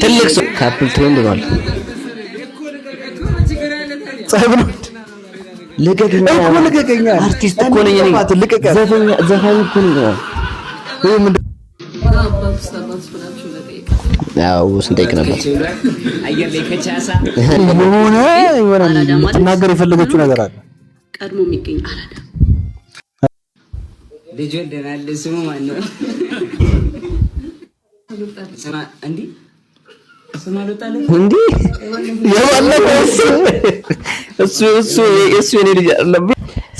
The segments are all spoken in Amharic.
ትልቅ ሰው couple trend ሆኗል። ጸብ ነው። ልቀቀኝ እኮ ልቀቀኝ። አርቲስት እኮ ነኝ እኔ። ልቀቀኝ። ዘፋኝ እኮ ነኝ። ይሄ ምንድን ያው ስንጠይቅ ነበር። የሆነ የሆነ ልትናገር የፈለገችው ነገር አለ። ቀድሞ የሚገኝ አራዳ። ልጅ ወልደናል። ስሙ ማን ነው? ስማ እንዲህ ስም አልወጣለትም። እንዲህ የባለፈው እሱ እሱ የኔ ልጅ አይደለም።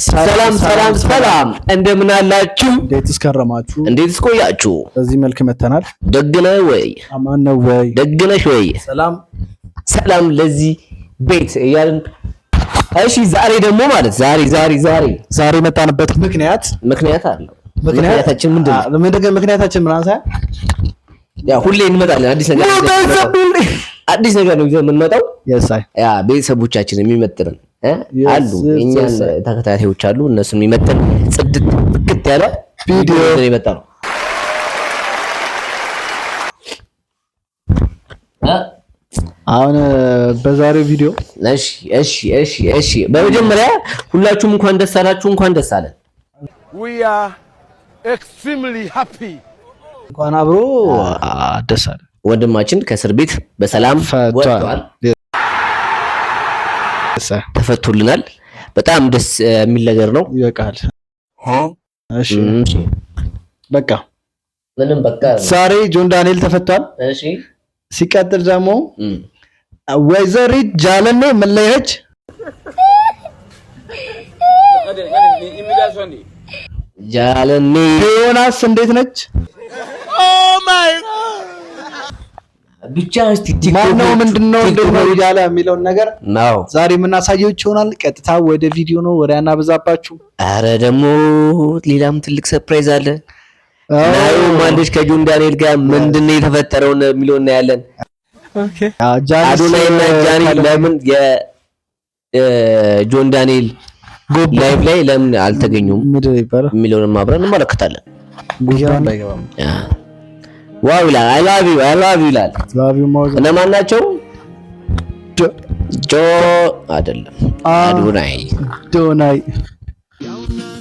ሰላም ሰላም ሰላም፣ እንደምን አላችሁ? እንዴትስ ከረማችሁ? እንዴትስ ቆያችሁ? በዚህ መልክ መተናል። ደግ ነህ ወይ? አማን ነው ወይ? ደግ ነሽ ወይ? ሰላም። ሰላም ለዚህ ቤት እያልን፣ እሺ፣ ዛሬ ደግሞ ማለት ዛሬ ዛሬ ዛሬ ዛሬ የመጣንበት ምክንያት ምክንያት አለው። ምክንያታችን ምንድን ነው? ምንድን ምክንያታችን? ምን አንሳ? ያ ሁሌ እንመጣለን። አዲስ ነገር አዲስ ነገር ነው ይዘን የምንመጣው። የሳይ ያ ቤተሰቦቻችን የሚመጥንን አሉ፣ የእኛን ተከታታዮች አሉ። እነሱን የሚመጥን ጽድት ፍክት ያለ ቪዲዮ ይዘን የመጣ ነው። አሁን በዛሬው ቪዲዮ እሺ። በመጀመሪያ ሁላችሁም እንኳን ደስ አላችሁ፣ እንኳን ደስ አለን። We are extremely happy. እንኳን አብሮ ደስ አለ። ወንድማችን ከእስር ቤት በሰላም ፈቷል። ወጥቷል፣ ተፈቶልናል። በጣም ደስ የሚል ነገር ነው። ይበቃል። እሺ፣ እሺ፣ በቃ። ምንም በቃ። ዛሬ ጆን ዳንኤል ተፈቷል። ሲቀጥል ደግሞ ወይዘሪት ጃለኔ ምን ላይ ነች? ጃለኔ ዮናስ እንዴት ነች? ብቻ እስቲ ማነው ምንድነው እንዴት ነው እያለ የሚለውን ነገር ነው ዛሬ የምናሳየው ይሆናል። ቀጥታ ወደ ቪዲዮ ነው፣ ወሬ አናበዛባችሁ። አረ ደግሞ ሌላም ትልቅ surprise አለ። ናዩ ማንደሽ ከጆን ዳንኤል ጋር ምንድነው የተፈጠረው የሚለውን እናያለን። አዶናይ እና ጃኒ ለምን የጆን ዳንኤል live ላይ ለምን አልተገኙም ምንድን ነው ይባላል? የሚለውንም አብረን እንመለከታለን። ጉዳዩ አይገባም። Wow ይላል። I love you, I love you ይላል። Love you more. እነማን ናቸው? ጆ አይደለም፣ አዶናይ። ዶናይ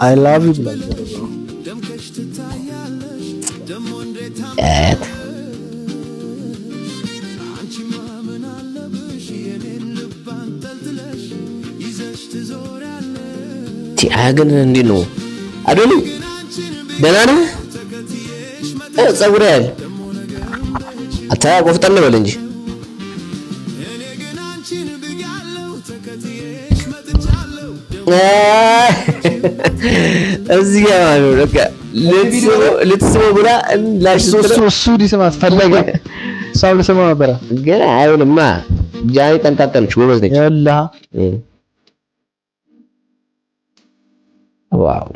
I love you ብሏል። እት ቲ ግን እንዴት ነው አዶኒ? ደህና ነህ? ፀጉር ያህል አታ ቆፍጠን በል እንጂ። እዚህ ጋር ማለት ነው። በቃ ልትስመው ብላ ላሽ እሱ ሊስማት ፈለገ። እሷም ልስመው ነበረ። ግን አይሆንማ። ጃኒ ጠንጣጠነች፣ ጎበዝ ነች። ያላ Wow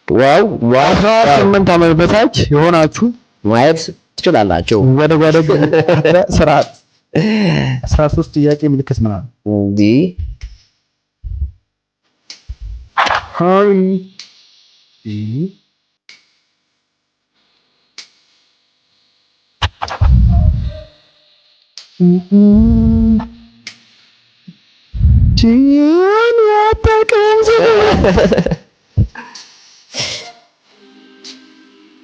wow wow! 18 ዓመት በታች የሆናችሁ ማየት ትችላላችሁ። ወደ ወደ ስርዓት 13 ጥያቄ ምልክት ምናምን እንዲህ ሃይ ቺን ያጠቀም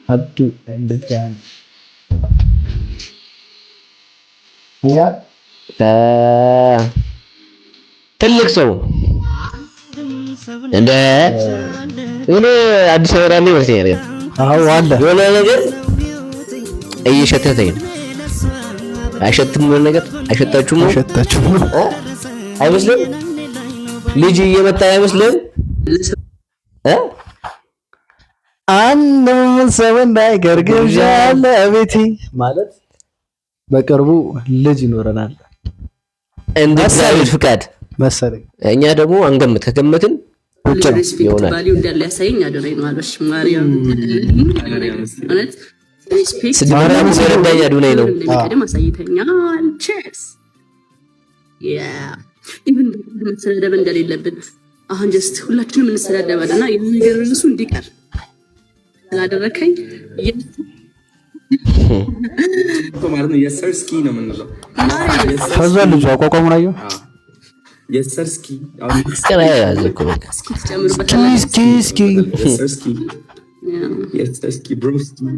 አዱ እንደዚያ ያ ትልቅ ሰው እንደ የሆነ አዲስ ነገር አለ ይመስለኛል። አዎ አለ። የሆነ ነገር እየሸተተኝ ነው። አይሸትም? የሆነ ነገር አይሸታችሁም? አይሸታችሁም? አይመስልም? ልጅ እየመጣ አይመስልም? እ አንድም ሰው እንዳይቀር ግብዣ አለ ቤቴ ማለት በቅርቡ ልጅ ይኖረናል። እንደ እግዚአብሔር ፍቃድ መሰለኝ። እኛ ደግሞ አንገምት፣ ከገመትን ውጭ ነው። Respect ይሆናል። Value እንዳለ ያሳየኝ አዶናይ ነው። አልበሽ ማርያም እውነት respect ስድብ የረዳኝ አዶናይ ነው። እንደሚቀድም አሳይተኛል። Cheers. Even መሰዳደብ እንደሌለብን አሁን just ሁላችንም እንሰዳደባለን እና ያ ነገር እሱ እንዲቀር ስላደረከኝ ማለት ነው። የሰርስኪ ነው የምንለው። ከዛ ልጁ አቋቋሙን አየሁ። የሰርስኪ እስኪ ትጨምሩበታላችሁ። እስኪ እስኪ የሰርስኪ የሰርስኪ broski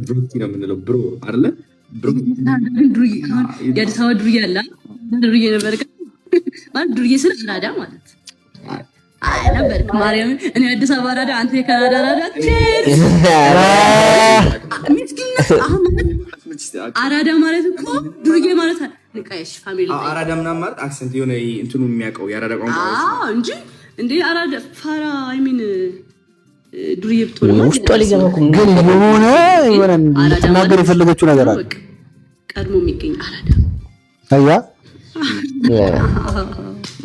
broski ነው የምንለው። Bro አይደለ? Bro ዱርዬ፣ የአዲስ አበባ ዱርዬ አለ። ዱርዬ ነበር ማለት ዱርዬ ስል አራዳ ማለት አይ ነበር። ማርያምን እኔ አዲስ አበባ አራዳ፣ አንተ የካናዳ አራዳ። ምስኪንነት አሁን ማለት አራዳ ማለት እኮ ዱርዬ ማለት ንቃሽ family አራዳ ምናምን ማለት accent የሆነ እንትኑ የሚያውቀው የአራዳ ቋንቋ አዎ እንጂ እንዴ አራዳ ፋራ I mean ዱርዬ ብትሆን ውስጧ ሊገባ እኮ ግን የሆነ የሆነ ልትናገር የፈለገችው ነገር አለ። ቀድሞ የሚገኝ አራዳ አያ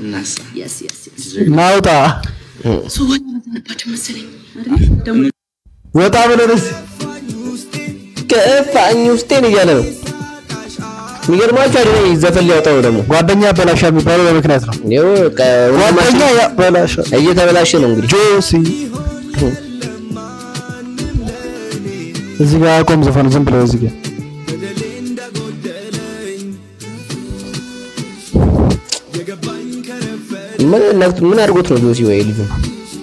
እናሳ Yes, yes, yes. ናውጣ So ወጣ ባቸው መሰለኝ አይደል ደግሞ ወጣ ብለን እስኪ ከፋኝ ውስጤን እያለ ነው። የሚገርማችሁ አይደል ዘፈን ሊያወጣ ነው ደግሞ ጓደኛ ያበላሻ የሚባለው በምክንያት ነው። ይኸው ጓደኛ ያበላሻ እየተበላሸ ነው እንግዲህ። ጆሲ እዚህ ጋር አቆም ዘፈኑ ዝም ብለው እዚህ ጋር ምን ነክቶ ምን አድርጎት ነው ጆሲ? ወይ ልጁ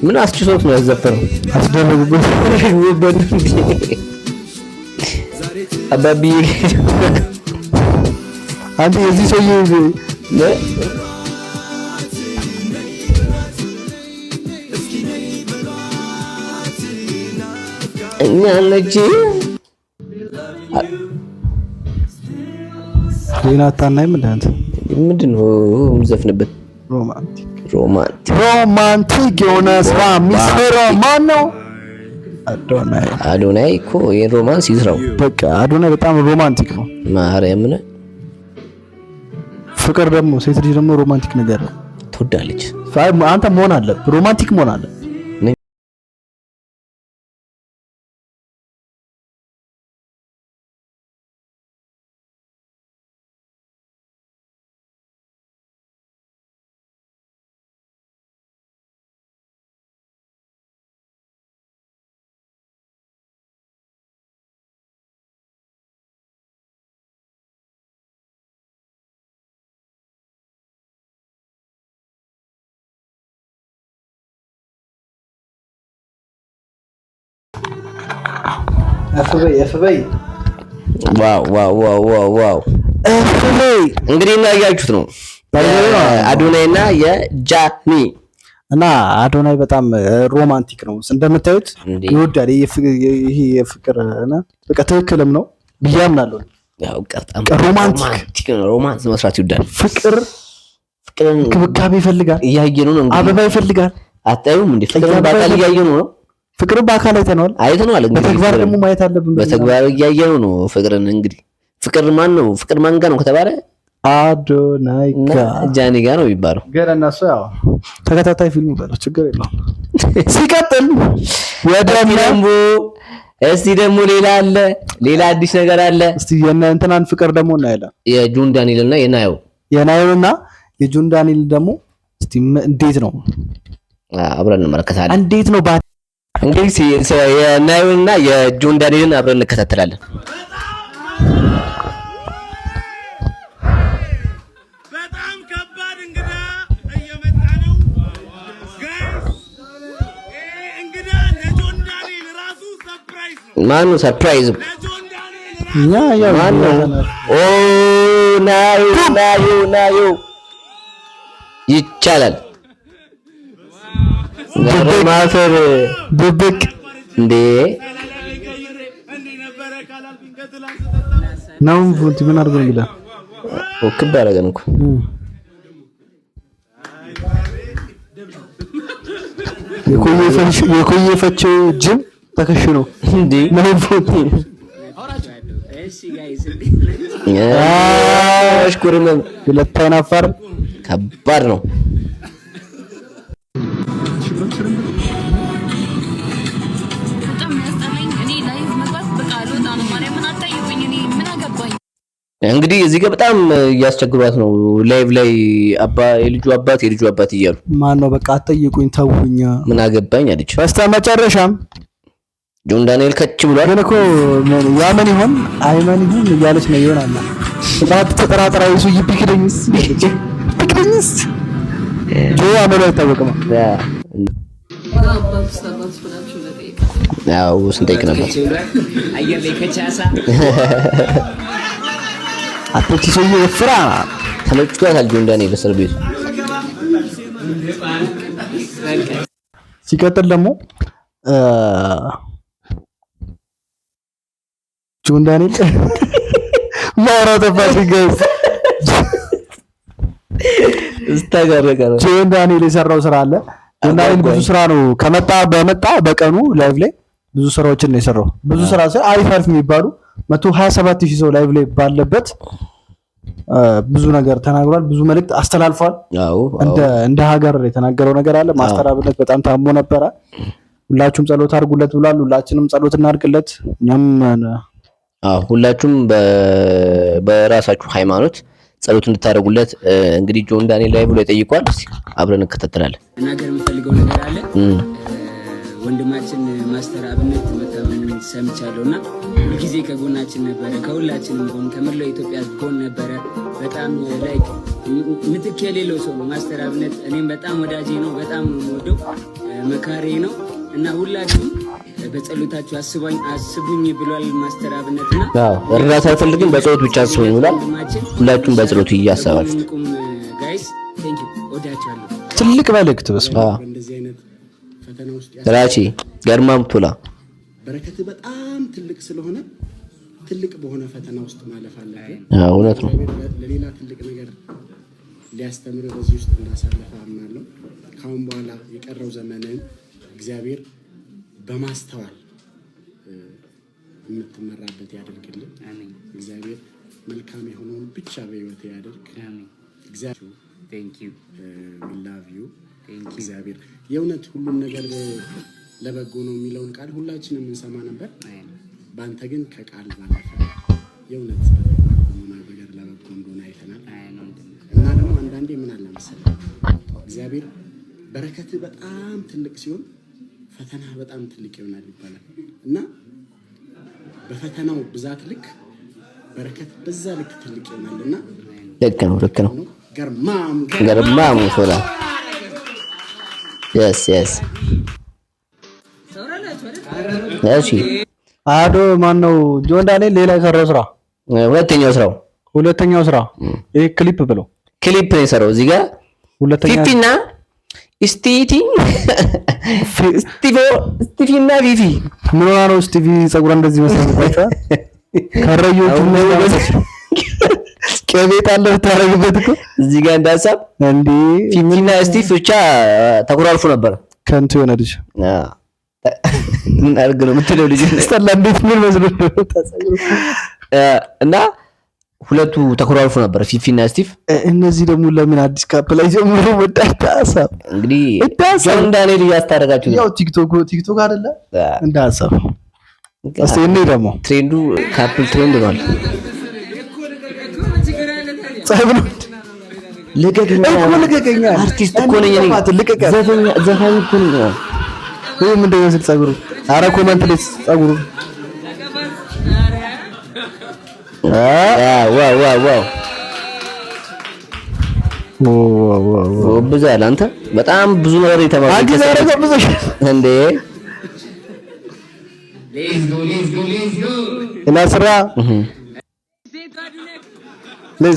ምን አስችሶት ነው ያዘፈነው? አስደረጉበት። አባቢ አንተ የዚህ ሰውዬ እኛ ነች ሌላ አታናይም እንደ አንተ ምንድን ነው የምዘፍንበት? Romantic Romantic Romantic የሆነ ስራ የሚሰራው ማን ነው? አዶናይ። አዶናይ እኮ ይሄን romance ይስራው። በቃ አዶናይ በጣም romantic ነው። ማርያምን ፍቅር ደግሞ ሴት ልጅ ደግሞ romantic ነገር ትወዳለች። አንተ መሆን አለብህ፣ romantic መሆን አለብህ። እፍበይ እፍበይ Wow wow wow wow wow! እፍበይ እንግዲህ እናያችሁት ነው አዶናይ እና የጃኒ እና አዶናይ በጣም romantic ነው እንደምታዩት፣ ይወዳል። ይሄ የፍቅር እና በቃ ትክክልም ነው ብዬ አምናለሁ። ያው በጣም Romantic ነው። Romance መስራት ይወዳል። ፍቅር ፍቅርን እንክብካቤ ይፈልጋል። እያየነው ነው እንግዲህ። አበባ ይፈልጋል። አታዩም እንዴ? ፍቅርን በአካል እያየነው ነው። ፍቅርን በአካል አይተነዋል አይተነዋል። እንግዲህ በተግባር ደግሞ ማየት አለብን። በተግባር እያየነው ነው ፍቅርን። እንግዲህ ፍቅር ማን ነው? ፍቅር ማን ጋር ነው ከተባለ አዶናይ ጋር ጃኒ ጋር ነው የሚባለው። ግን እነሱ ያው ተከታታይ ፊልም በለው ችግር የለውም። ሲቀጥል ወደ ደግሞ እስቲ ደግሞ ሌላ አለ፣ ሌላ አዲስ ነገር አለ። እስቲ የእነ እንትናን ፍቅር ደግሞ እናያለን። የጆን ዳንኤል እና የናየው የናየውና የጆን ዳንኤል ደግሞ እስቲ እንዴት ነው አብረን እንመለከታለን። እንዴት ነው እንግዲህ የናየውና የጆን ዳንኤልን አብረን እንከታተላለን። በጣም ከባድ እንግዳ እየመጣ ነው guys። ይሄ እንግዳ ለጆን ዳንኤል ራሱ surprise ነው። ማኑ surprise? ለጆን ዳንኤል እኛ ያው ማን ነው? ኦ ናዩ ናዩ ናዩ ይቻላል። ማፈር ድብቅ እንዴ ነው ፎንቲ ምን አድርጎ ነው የሚለው? ክብ አደረገን እኮ። የኮየ ፈቼው ጅም ተከሽኖ እንዴ ነው ፎንቲ። እሺ guys አሽኩርምም ሁለት አይን አፋር ከባድ ነው። በጣም የሚያስጠላኝ እኔ live መግባት በቃ አልወጣ ነው። ማርያምን አትጠይቁኝ። እኔ ምን አገባኝ? እንግዲህ እዚህ ጋር በጣም እያስቸግሯት ነው። Live ላይ አባ የልጁ አባት የልጁ አባት እያሉ ማን ነው? በቃ አትጠይቁኝ ተውኝ፣ ምን አገባኝ አለች። በስተመጨረሻም ጆን ዳንኤል ከች ብሏል። ግን እኮ ያመን ይሆን አይመን ይሁን እያለች ነው ይሆናል። ተጠራጥራ ይሱ ቢክደኝስ ቢክደኝስ ጆ አመሉ አይታወቅም። ያው ስንጠይቅ ነበር። አየር ላይ ከቻሳ አቶቺ ሰውዬ ወፍራ ተመችቷታል ጆን ዳንኤል እስር ቤቱ። ሲቀጥል ደግሞ ጆን ዳንኤል ማውራት ጠፋብኝ guys። ጆን ዳንኤል የሰራው ስራ አለ። ጆን ዳንኤል ብዙ ስራ ነው ከመጣ በመጣ በቀኑ live ላይ ብዙ ስራዎችን ነው የሰራው። ብዙ ስራ አሪፍ አሪፍ የሚባሉ 127,000 ሰው live ላይ ባለበት ብዙ ነገር ተናግሯል። ብዙ መልእክት አስተላልፏል። እንደ ሀገር የተናገረው ነገር አለ። ማስተር አብነት በጣም ታሞ ነበረ። ሁላችሁም ጸሎት አድርጉለት ብሏል። ሁላችንም ጸሎት እናድርግለት። እኛም አዎ ሁላችሁም በራሳችሁ ሃይማኖት ጸሎት እንድታደርጉለት እንግዲህ ጆን ዳንኤል ላይ ብሎ ይጠይቋል። እስኪ አብረን እንከታተላለን። መናገር የምፈልገው ነገር አለ። ወንድማችን ማስተር አብነት መታመኑን ሰምቻለሁና ሁልጊዜ ከጎናችን ነበረ፣ ከሁላችንም ጎን፣ ከመላው ኢትዮጵያ ጎን ነበረ። በጣም like ምትክ የሌለው ሰው ነው ማስተር አብነት። እኔም በጣም ወዳጄ ነው፣ በጣም ነው የምወደው፣ መካሬ ነው እና ሁላችሁም በጸሎታችሁ አስቡኝ ብሏል ማስተር አብነት። እና እርዳታ አልፈልግም በጸሎት ብቻ አስቡኝ ብሏል። ሁላችሁም በጸሎት እያሰባችሁት guys። Thank you፣ ወዳችኋለሁ። ትልቅ መልእክት በስመ አብ። ራቺ ገርማም ቶላ በረከት በጣም ትልቅ ስለሆነ ትልቅ በሆነ ፈተና ውስጥ ማለፍ አለብህ። እውነት ነው። ለሌላ ትልቅ ነገር ሊያስተምር በዚህ ውስጥ እንዳሳለፈ አምናለሁ። ከአሁን በኋላ የቀረው ዘመንን እግዚአብሔር በማስተዋል የምትመራበት ያደርግልን። እግዚአብሔር መልካም የሆነውን ብቻ በህይወት ያደርግ። እግዚአብሔር love you። እግዚአብሔር የእውነት ሁሉም ነገር ለበጎ ነው የሚለውን ቃል ሁላችንም እንሰማ ነበር። በአንተ ግን ከቃል ባለፈ የእውነት በተግባር ሁሉ ነገር ለበጎ እንደሆነ አይተናል። እና ደግሞ አንዳንዴ ምን አለ መሰለህ እግዚአብሔር በረከት በጣም ትልቅ ሲሆን ፈተና በጣም ትልቅ ይሆናል ይባላል። እና በፈተናው ብዛት ልክ በረከት በዛ ልክ ትልቅ ይሆናል። እና ልክ ነው፣ ልክ ነው። ገርማም ገርማም ቶላ yes yes። እሺ አዶ ማን ነው ጆን ዳንኤል ሌላ የሰራው ስራ ሁለተኛው ስራው ስራ ይሄ ክሊፕ ብሎ ክሊፕ ነው የሰራው። እዚህ ጋር ሁለተኛ ፊፊና ስቲቲ ስቲቮ ስቲፊና ፊፊ ምን ሆና ነው ስቲቪ ፀጉሯ እንደዚህ መስራት? ከረዮቹ ቅቤ ጣል ብታረግበት እኮ እዚህ ጋር እንደ ሀሳብ እንዴ ፊፊና ስቲፍ ብቻ ተኮራርፎ ነበር። ከንቱ የሆነ ልጅ ምን አድርግ ነው የምትለው ልጅ ስጠላ እንዴት ምን መስሎ እና ሁለቱ ተኮራርፎ ነበር ፊፊና ስቲፍ። እነዚህ ደግሞ ለምን አዲስ couple አይጀምሩ? ወዳታ ሀሳብ እንግዲህ ጆን ዳንኤል እያስታረቃችሁ ነው። ያው ቲክቶክ ቲክቶክ አይደለ እንደ ሀሳብ። እስቲ እኔ ደግሞ trend ኡ couple trend ሆኗል። ጸብ ነው። ልቀቀኝ እኮ ልቀቀኝ፣ አርቲስት እኮ ነኝ እኔ፣ ዘፋኝ እኮ ነኝ። ይሄ ምንድን ነው ጸጉሩ? አረ comment ላይ ጸጉሩ wow wow wow ጎብዛል። አንተ በጣም ብዙ ነገር የተማርከው እንዴ? እና ስራ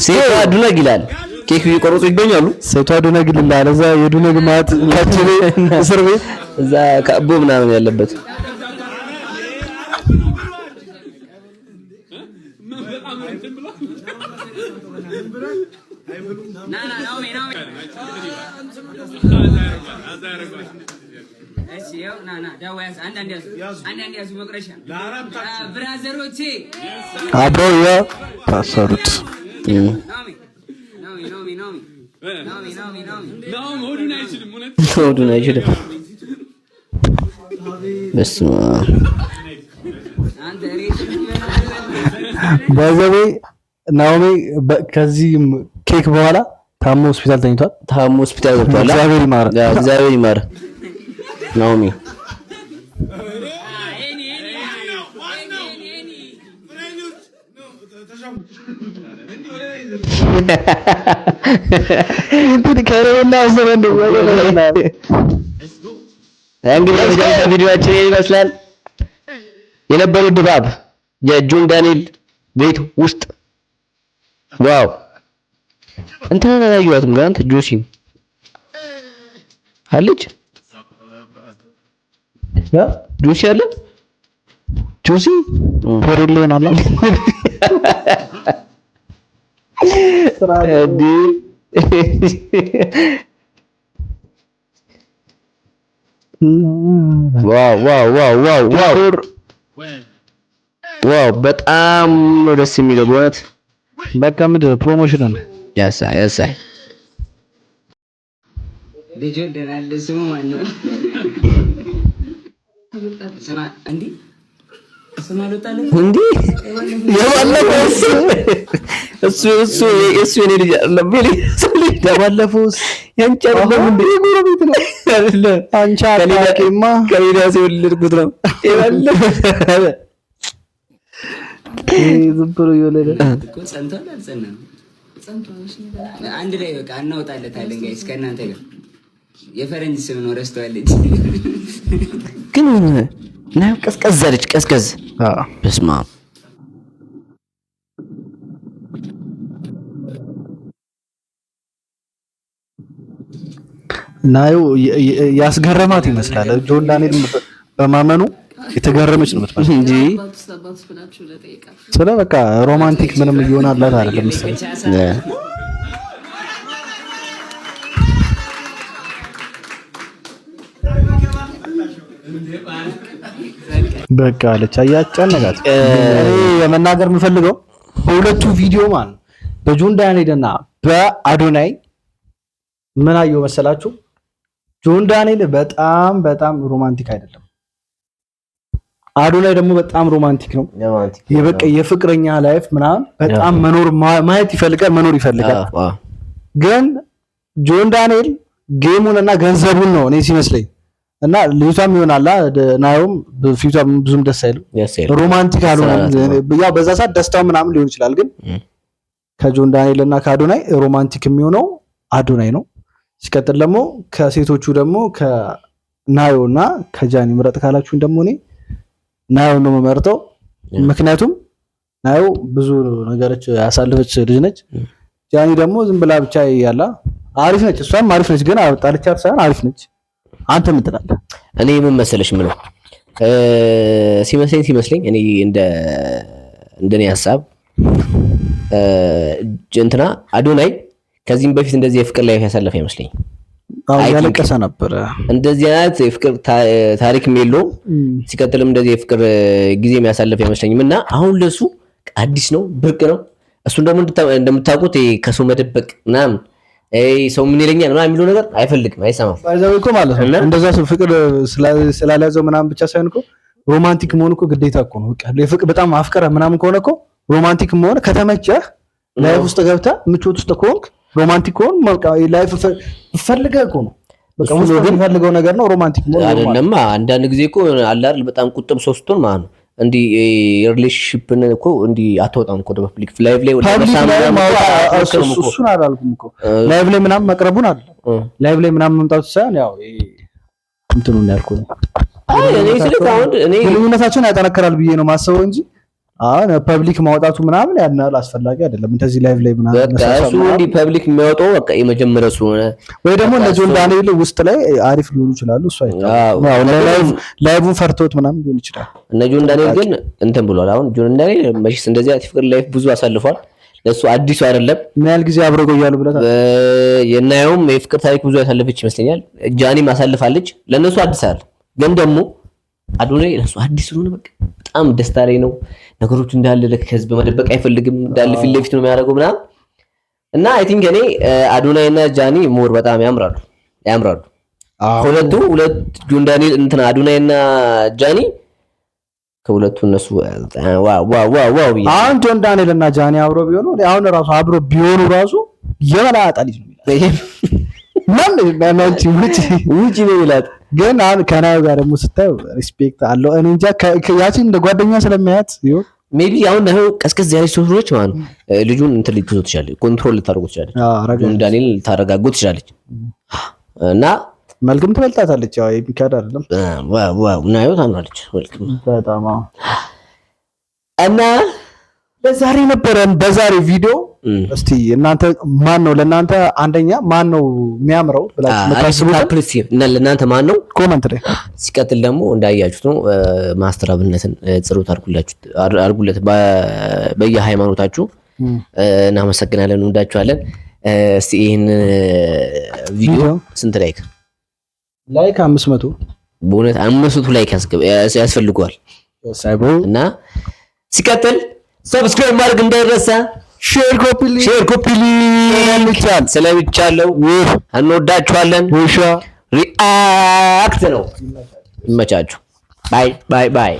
ሴቷ ዱነግ ይላል። ኬክ እየቆረጡ ይገኛሉ። ሴቷ ዱነግ ይላል። እዛ የዱነግ ማለት እስር ቤት እዛ ከአቦ ምናምን ያለበት አብረው የታሰሩት ሆዱን አይችልም። በስመ አብ ባይዘዌ ናኦሚ ከዚህ ኬክ በኋላ ታሞ ሆስፒታል ተኝቷል። ታሞ ሆስፒታል ገብቷል። እግዚአብሔር ይማር፣ እግዚአብሔር ይማር ናኦሚ። እንትን ከረውና ዘመን ነው። እንግዲህ የመጨረሻ ቪዲዮአችን ይሄን ይመስላል። የነበረው ድባብ የጆን ዳንኤል ቤት ውስጥ wow! እንትን አላየኋትም ግን አንተ ጆሲም አለች፣ ጆሲ አለ። ጆሲ ሆሬሎ ይሆናል። እንዴ! Wow wow wow wow wow wow! በጣም ነው ደስ የሚለው በእውነት። በቃ ምንድን ነው promotion ነው። ያሳ ያሳ ልጅ ወልደናል። ስሙ ማን ነው? ስማ እንዴ፣ ስም አልወጣለትም። እንዴ፣ የባለፈው እሱ እሱ እሱ እሱ የኔ ልጅ አይደለም፣ የኔ ሰው ልጅ። የባለፈው ያንቺ አይደለም እንዴ? ጎረቤት ነው። አይደለም። አንቺ አታውቂማ። ከሌላ ሰው የወለድኩት ነው የባለፈው። ይሄ ዝም ብሎ የወለደ እኮ ጸንቷል አልጸናም? አንድ ላይ በቃ እናወጣለታለን guys ከእናንተ ጋር። የፈረንጅ ስም ነው፣ ረስተዋለች። ግን ናየው ቀዝቀዝ አለች፣ ቀዝቀዝ። በስመ አብ። ናዩ ያስገረማት ይመስላል። ጆን ዳንኤል በማመኑ የተገረመች ነው የምትመስለው። እንጂ አባቱስ አባቱስ ብላችሁ ለጠይቃችሁ ስለ በቃ romantic ምንም እየሆናላት አይደለም መሰለኝ። በቃ አለች። አያጨነቃት። እኔ የመናገር የምፈልገው በሁለቱ ቪዲዮ ማለት ነው፣ በጆን ዳንኤል እና በአዶናይ ምን አየሁ መሰላችሁ? ጆን ዳንኤል በጣም በጣም romantic አይደለም። አዶናይ ደግሞ በጣም romantic ነው። የበቃ የፍቅረኛ life ምናምን በጣም መኖር ማየት ይፈልጋል፣ መኖር ይፈልጋል። ግን ጆን ዳንኤል game ኡን እና ገንዘቡን ነው እኔ ሲመስለኝ፣ እና ልጅቷም ይሆናላ ናየውም ፊቷም ብዙም ደስ አይልም። Romantic አልሆነም። ያው በዛ ሰዓት ደስታው ምናምን ሊሆን ይችላል። ግን ከጆን ዳንኤል እና ከአዶናይ romantic የሚሆነው አዶናይ ነው። ሲቀጥል ደግሞ ከሴቶቹ ደግሞ ከናዮ እና ከጃኒ ምረጥ ካላችሁኝ ደግሞ እኔ ናዮ ነው የምመርጠው። ምክንያቱም ናዮ ብዙ ነገሮች ያሳለፈች ልጅ ነች። ጃኒ ደግሞ ዝም ብላ ብቻ ያላ አሪፍ ነች፣ እሷም አሪፍ ነች። ግን ጣልቻት ሳይሆን አሪፍ ነች። አንተ ምን ትላለህ? እኔ ምን መሰለሽ ምለው ሲመስለኝ እኔ እንደኔ ሀሳብ እንትና አዶናይ ከዚህም በፊት እንደዚህ የፍቅር life ያሳለፈ አይመስለኝም። አዎ I think እያለቀሰ ነበረ። እንደዚህ አይነት የፍቅር ታሪክም የለውም። ሲቀጥልም እንደዚህ የፍቅር ጊዜ የሚያሳልፍ አይመስለኝም። እና አሁን ለሱ አዲስ ነው፣ ብርቅ ነው። እሱን ደግሞ እንደምታውቁት ይሄ ከሰው መደበቅ ምናምን፣ ይሄ ሰው ምን ይለኛል ምናምን የሚለው ነገር አይፈልግም፣ አይሰማም። By the way እኮ ማለት ነው እና እንደዛ ሰው ፍቅር ስላልያዘው ምናምን ብቻ ሳይሆን እኮ romantic መሆን እኮ ግዴታ እኮ ነው። በቃ የፍቅር በጣም አፍቀረ ምናምን ከሆነ እኮ romantic መሆን ከተመቸህ life ውስጥ ገብተህ ምቾት ውስጥ ከሆንክ romantic ከሆን በቃ life ፈልገህ እኮ ነው። በቃ እሱ ውስጥ ነው ግን የሚፈልገው ነገር ነው romantic መሆን ነው ማለት። አይደለም፣ አንዳንድ ጊዜ እኮ አለ አይደል በጣም ቁጥብ ሰው ስትሆን ማለት ነው እንዲህ relationship ን እኮ እንዲህ አትወጣም እኮ ወደ public live ላይ ወደ Public መሳም ላይ ምናምን እኮ ማውጣት አትሞክርም እኮ። እሱን አላልኩም እኮ፣ live ላይ ምናምን መቅረቡን አለ live ላይ ምናምን መምጣቱ ሳይሆን ያው ይሄ እንትኑን ነው ያልኩህ። አይ እኔ ስልክ አሁን እኔ ግንኙነታቸውን ያጠነክራል ብዬ ነው ማሰበው እንጂ አሁን public ማውጣቱ ምናምን ያን ያህል አስፈላጊ አይደለም። እንደዚህ live ላይ ምናምን በቃ መሳሳም እሱ ምናምን እንዲህ public የሚያወጣው በቃ የመጀመሪያው ስለሆነ ወይ ደግሞ በቃ እነ ጆን እሱ ዳንኤል ውስጥ ላይ አሪፍ ሊሆኑ ይችላሉ። እሱ አይታወቅም። አዎ። ያው ለ live live ን ፈርቶት ምናምን ሊሆን ይችላል። እነ ጆን ዳንኤል ግን እንትን ብሏል። አሁን ጆን ዳንኤል መቼስ እንደዚህ አይነት ፍቅር life ብዙ አሳልፏል። ለሱ አዲሱ አይደለም። ምን ያህል ጊዜ አብረው ይቆያሉ ብለህ የናየውም የፍቅር ታሪክ ብዙ ያሳለፈች ይመስለኛል። ጃኒም አሳልፋለች። ለእነሱ አዲስ አይደለም። ግን ደግሞ አዶናይ ለሱ አዲስ ስለሆነ በቃ በጣም ደስታ ላይ ነው። ነገሮች እንዳለ ልክ ከህዝብ መደበቅ አይፈልግም። እንዳለ ፊት ለፊት ነው የሚያደርገው ምናምን። እና I think እኔ አዶናይ እና ጃኒ more በጣም ያምራሉ ያምራሉ። ከሁለቱ ሁለት ጆን ዳንኤል እንትና አዶናይ እና ጃኒ ከሁለቱ እነሱ wow wow wow wow ብዬ አሁን ጆን ዳንኤል እና ጃኒ አብሮ ቢሆኑ፣ አሁን ራሱ አብሮ ቢሆኑ ራሱ የመላጣ ልጅ ነው የሚላት። ማን ማን ውጪ ውጪ ነው የሚላት። ግን አሁን ከናዩ ጋር ደግሞ ስታዩ respect አለው። እኔ እንጃ ያቺን እንደ ጓደኛ ስለሚያያት ይሁን Maybe አሁን ናዮ ቀዝቀዝ ያለች ሰው ስለሆነች ማለት ነው ልጁን እንትን ልትይዘው ትችላለች፣ control ልታደርጉ ትችላለች። ረጋ ጆን ዳንኤል ልታረጋጉ ትችላለች። እና መልክም ትበልጣታለች። ያው የሚካድ አይደለም። Wow wow፣ ናዮ ታምራለች። መልክም በጣም አዎ። እና ለዛሬ ነበረን በዛሬ ቪዲዮ። እስቲ እናንተ ማን ነው ለእናንተ አንደኛ ማን ነው የሚያምረው ብላችሁ የምታስቡት Couple እና ለእናንተ ማን ነው? Comment ላይ። ሲቀጥል ደግሞ እንዳያችሁት ነው ማስተር አብነትን ጸሎት አድርጉለት በየሃይማኖታችሁ። እናመሰግናለን፣ እንወዳችኋለን። እስቲ ይህን ቪዲዮ ቪዲዮ ስንት like? Like 500። በእውነት 500 like ያስፈልገዋል። ሳይቦ እና ሲቀጥል subscribe ማድረግ እንዳይረሳ፣ Share፣ copy link። Share፣ copy link ስለሚቻለው እንወዳችኋለን። ውሻ React ነው። ይመቻችሁ። Bye bye bye።